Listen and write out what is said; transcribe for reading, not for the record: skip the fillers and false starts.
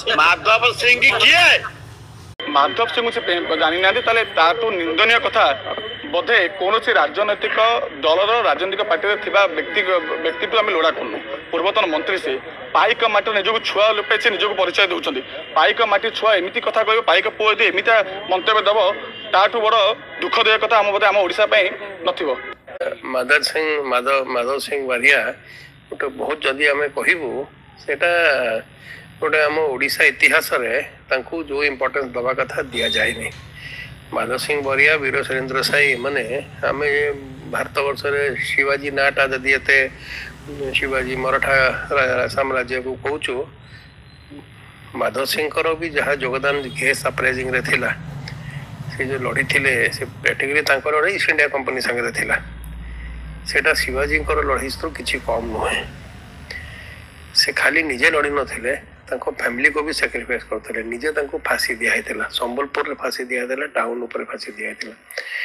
ମାଧବ ସିଂ କିଏ? ମାଧବ ସିଂଙ୍କୁ ସେ ଜାଣିନାହାନ୍ତି, ତାହେଲେ ତାଠୁ ନିନ୍ଦନୀୟ କଥା ବୋଧେ କୌଣସି ରାଜନୈତିକ ଦଳର, ରାଜନୈତିକ ପାର୍ଟିରେ ଥିବା ବ୍ୟକ୍ତି ବ୍ୟକ୍ତିତ୍ୱ ଆମେ ଲୋଡ଼ା କରୁନୁ। ପୂର୍ବତନ ମନ୍ତ୍ରୀ, ସେ ପାଇକ ମାଟିର ନିଜକୁ ଛୁଆ ରୂପେ ସେ ନିଜକୁ ପରିଚୟ ଦେଉଛନ୍ତି। ପାଇକ ମାଟି ଛୁଆ ଏମିତି କଥା କହିବ, ପାଇକ ପୁଅ ଯଦି ଏମିତିଆ ମନ୍ତବ୍ୟ ଦେବ, ତାଠୁ ବଡ଼ ଦୁଃଖଦାୟକ କଥା ଆମ ବୋଧେ ଆମ ଓଡ଼ିଶା ପାଇଁ ନଥିବ। ମାଧବ ସିଂ, ମାଧବ ସିଂ ବାରିଆ ଗୋଟେ ବହୁତ, ଯଦି ଆମେ କହିବୁ, ସେଇଟା ଗୋଟେ ଆମ ଓଡ଼ିଶା ଇତିହାସରେ ତାଙ୍କୁ ଯେଉଁ ଇମ୍ପୋର୍ଟାନ୍ସ ଦେବା କଥା ଦିଆଯାଇନି। ମାଧବ ସିଂ ବରିଆ, ବୀର ସୁରେନ୍ଦ୍ର ସାଇ, ଏମାନେ ଆମେ ଭାରତ ବର୍ଷରେ ଶିବାଜୀ ନାଁଟା ଯଦି ଏତେ ଶିବାଜୀ ମରାଠା ସାମ୍ରାଜ୍ୟକୁ କହୁଛୁ, ମାଧବ ସିଂଙ୍କର ବି ଯାହା ଯୋଗଦାନ ଘେସ୍ ଅପରାଇଜିଂରେ ଥିଲା, ସେ ଯେଉଁ ଲଢ଼ିଥିଲେ, ସେ ପ୍ରାକ୍ଟିକାଲି ତାଙ୍କ ଲଢ଼େଇ ଇଷ୍ଟ ଇଣ୍ଡିଆ କମ୍ପାନୀ ସାଙ୍ଗରେ ଥିଲା, ସେଇଟା ଶିବାଜୀଙ୍କର ଲଢ଼େଇରୁ କିଛି କମ୍ ନୁହେଁ। ସେ ଖାଲି ନିଜେ ଲଢ଼ି ନଥିଲେ, ତାଙ୍କ ଫ୍ୟାମିଲିକୁ ବି ସାକ୍ରିଫାଇସ୍ କରୁଥିଲେ। ନିଜେ ତାଙ୍କୁ ଫାଶୀ ଦିଆହେଇଥିଲା, ସମ୍ବଲପୁରରେ ଫାଶୀ ଦିଆହେଇଥିଲା, ଟାଉନ୍ ଉପରେ ଫାଶୀ ଦିଆହେଇଥିଲା।